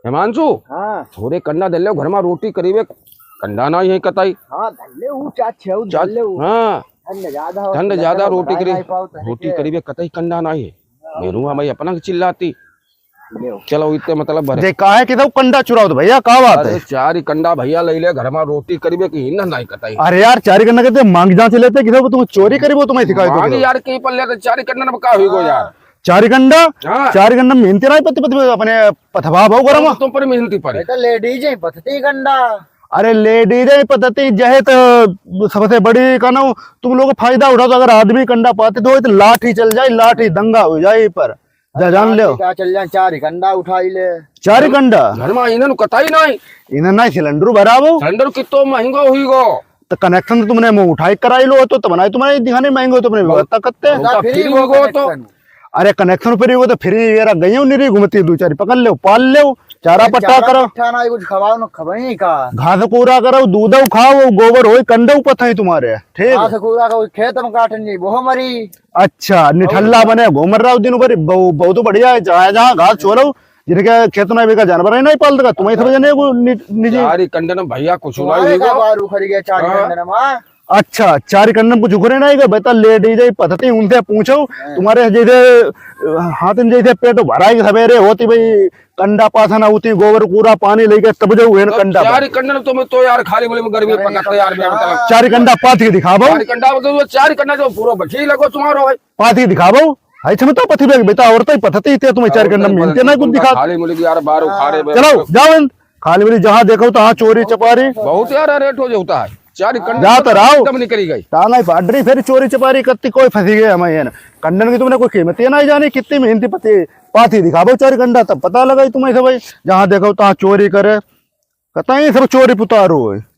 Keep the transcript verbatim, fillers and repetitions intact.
हिमांशु, हाँ। थोरे कंडा धर लेव, घर मा रोटी करीबे कंडा नाहीं है कतई। हाँ, धर लेव, ऊ चार छेव चार, धर लेव। हाँ। ठंड ज्यादा हो, ठंड ज्यादा, रोटी करी, रोटी करीबे कतई कंडा नाहीं है। हाँ। मेरू हमारी अपना के चिल्लाती। चलो, इतने मतलब भरे। जे काहे कि तो कंडा चुराओ तो भैया, का बात अरे, है? चार ही कंडा भैया ले ले, घर मा रोटी करीबे कि हिन्ना नाहीं कतई। अरे यार, चार ही कंडा कहते मांग जांच लेते, कि तो तुम चोरी करीबो, तुम्हें सिखाए मांग तो। यार, के पर लेते, चार ही कंडा में का हुई गो यार? चार ही कंडा? हाँ। चार ही कंडा मेहनती नाहीं पति, पति, अपने पथवा भाव गरम। तुम पर मेहनती पड़े। बेटा, लेडीज ही पथती कंडा। अरे, लेडीज ही पथती, जहे तो सबसे बड़ी का ना, तुम लोग फायदा उठाओ, तो अगर आदमी कंडा पाते तो, तो लाठी चल जाए, लाठी दंगा हो जाए पर। जा जान ले। का चल जाए, चार ही कंडा उठाई ले। चार ही कंडा? घर मा इन्हन कतई नाहीं। इन्हन नाहीं सिलेंडर भरावो। सिलेंडर कितो महंगो हुई गो। तो कनेक्शन तो तुमने मुँह उठाई कराई लो, तो तुमने, तुमने दिखाने महंगो, तुमने व्यवस्था करते। तो फ्री हुई गो तो। अरे कनेक्शन फ्री हुई गो तो फ्री ये रख गई हो, निरी घूमती दो चार पकड़ ले, पाल ले, चारा पट्टा करो। पट्टा ना, कुछ खवाओ ना खवाई का। घास कूड़ा करो, दूध खाओ, गोबर होई, कंडे पथई तुम्हारे, ठीक? घास कूड़ा का खेत में काटन जी, वो मरी। अच्छा, निठल्ला बने घूम रहा दिन भर, बहु-, बहुत बढ़िया है। जहाँ, जहाँ घास छोड़ो, जिनके खेत में बेका जानवर ही नाहीं पालत का, तुम्हें सब जने को नि-, निजी। चार ही कंडन भैया कुछ ना तुम्हारे हुई का गो। बार उखड़ गया, चार ही हाँ। कंडन में। अच्छा, चार ही कंडन कुछ उखड़े नाहीं गो, बेटा लेडीज ही पथती, उनसे पूछो, हाँ। तुम्हारे जैसे, अ, हाथ में जैसे पेट भराई सवेरे होती भाई, कंडा पाथना होती, गोबर कूड़ा पानी लेके तब जाऊ है ना तो कंडा चार पाथना। कंडन तो मैं तो यार खाली बोले में गर्मी अरे पकड़ते यार, मैं यार। चार कंडा पाथ के दिखावो। चार कंडा तो, चार कंडा तो पूरा बची लगो तुम्हारो भाई। पाथ के दिखावो। हाय, छमता पथी बेग बेटा, औरत ही पथती इतने तुम्हें चार कंडा में इतने ना कुछ दिखा। खाली बोले कि यार बार उखाड़े में। चलो, जाओ इन। खाली बोले जहाँ देखो तहाँ चोरी चपारी। बहुत यार रेट हो जाता है। चार कंडा जा तो रहो। एकदम निकली गई। टांगा ही फाड़ रही, फिर चोरी चपारी करती कोई फंसी गए हमें ये ना। कंडन की तुमने कोई कीमत ही नाहीं जानी, कितनी मेहनती पति, पाथी दिखावो चार कंडा, तब पता लगा तुम्हें सब भाई। जहाँ देखो तहाँ चोरी करे, कतई सब चोरी पुतारो है।